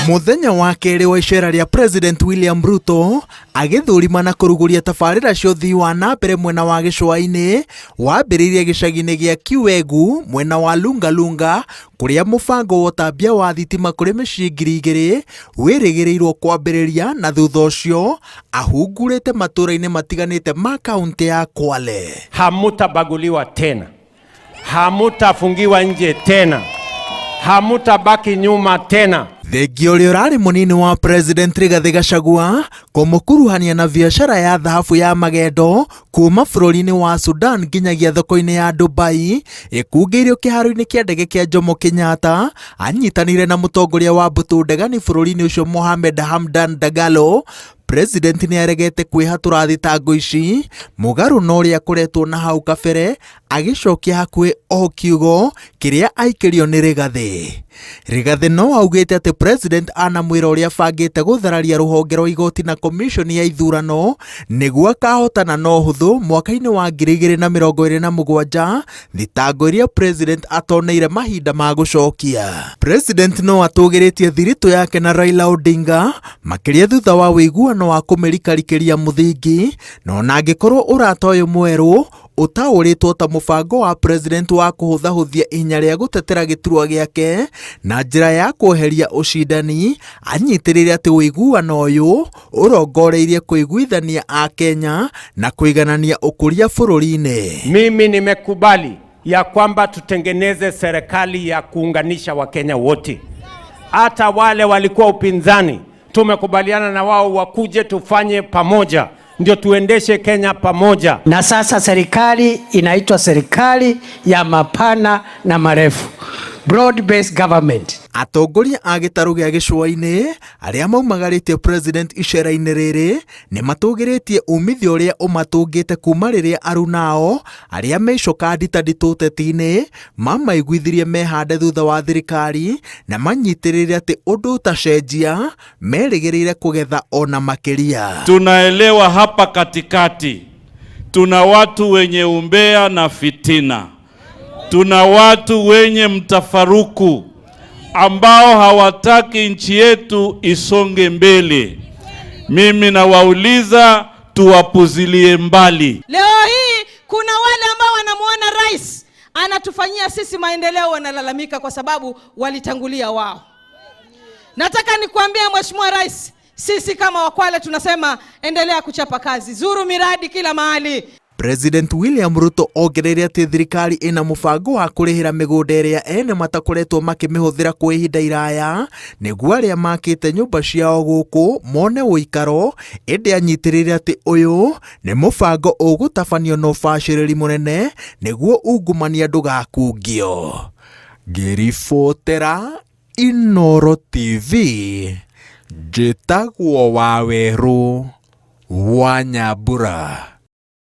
Mũthenya wa kerĩ wa icera rĩa President William Ruto agĩthũrima na kũrugũria tabarĩra cia ũthii wa na mbere mwena wa gĩcũa-inĩ wambĩrĩirie gĩcagi-inĩ gĩa Kiwegu mwena wa Lungalunga kũrĩa mũbango wa ũtambia wa thitima kũrĩ mĩciĩ 2000 wĩrĩgĩrĩirwo kwambĩrĩria na thutha ũcio ahungurĩte matũũra-inĩ matiganĩte ma kaũntĩ ya Kwale. Hamutabaguliwa tena, hamutafungiwa nje tena, hamutabaki nyuma tena. Thengia ũrĩa ũrarĩ mũnini wa President Rigathĩ Gachagua kũmũkuruhania na biacara ya thahabu ya magendo kuma bũrũri-inĩ wa Sudan nginyagia thoko-inĩ ya Dubai ĩkungĩirio kĩharo-inĩ kĩa ndege kĩa Jomo Kenyatta anyitanĩire na mũtongoria wa mbũtũ ndegani bũrũri-inĩ ũcio Mohamed Hamdan Dagalo. President nĩ aregete kwĩhatũra thitango ici mũgarũ na ũrĩa akoretwo na hau kabere agĩcokia hakuhĩ o kiugo kĩrĩa aikĩrio nĩ Rigathĩ. Rigathĩ no augĩte atĩ President anamwĩra ũrĩa abangĩte gũthararia rũhonge rwa igoti na komishoni ya ithurano nĩguo akahotana na ũhũthũ mwaka-inĩ wa 2027, thitango iria President atoneire mahinda ma gũcokia. President no atũgĩrĩtie thiritũ yake na Raila Odinga makĩria thutha wa ũiguano wa kũmĩrikarikĩria mũthingi, na ona angĩkorwo ũrata ũyũ mwerũ ũtaũrĩtwo ta mũbango wa President wa kũhũthahũthia ihinya rĩa gũtetera gĩturwa gĩake na njĩra ya kweheria ũcindani, anyitĩrĩire atĩ ũiguano ũyũ ũrongoreirie kũiguithania Akenya na kũiganania ũkũria bũrũri-inĩ. Mimi nimekubali ya kwamba tutengeneze serikali ya kuunganisha Wakenya wote, hata wale walikuwa upinzani tumekubaliana na wao wakuje tufanye pamoja, ndio tuendeshe Kenya pamoja. Na sasa serikali inaitwa serikali ya mapana na marefu, broad based government. Atongoria a gĩtarũ gĩa gĩcũa-inĩ arĩa maumagarĩtie President icera-inĩ rĩrĩ nĩ matũgĩrĩtie umithio ũrĩa ũmatũngĩte kuma rĩrĩa arunao arĩa me icoka nditanditũ ũteti-inĩ mamaiguithirie mehande thutha wa thirikari na manyitĩrĩre atĩ ũndũ ũtacenjia merĩgĩrĩire kũgetha ona makĩria. Tunaelewa hapa katikati tuna watu wenye umbea na fitina, tuna watu wenye mtafaruku ambao hawataki nchi yetu isonge mbele. Mimi nawauliza tuwapuzilie mbali. Leo hii kuna wale ambao wanamuona rais anatufanyia sisi maendeleo, wanalalamika kwa sababu walitangulia wao. Nataka nikuambie Mheshimiwa Rais, sisi kama Wakwale tunasema endelea kuchapa kazi, zuru miradi kila mahali. President William Ruto ongereire atĩ thirikari ĩna mũbango wa kũrĩhĩra mĩgũnda ĩrĩa ene matakoretwo makĩmĩhũthĩra kwa ihinda iraya nĩguo arĩa makĩte nyũmba ciao gũkũ mone ũikaro, ĩndĩ anyitĩrĩire atĩ ũyũ nĩ mũbango ũgũtabanio na ũbacĩrĩri mũnene nĩguo ungumania ndũgakungio. Ngĩribotera Inooro TV njĩtagwo Wawerũ wa Nyambura.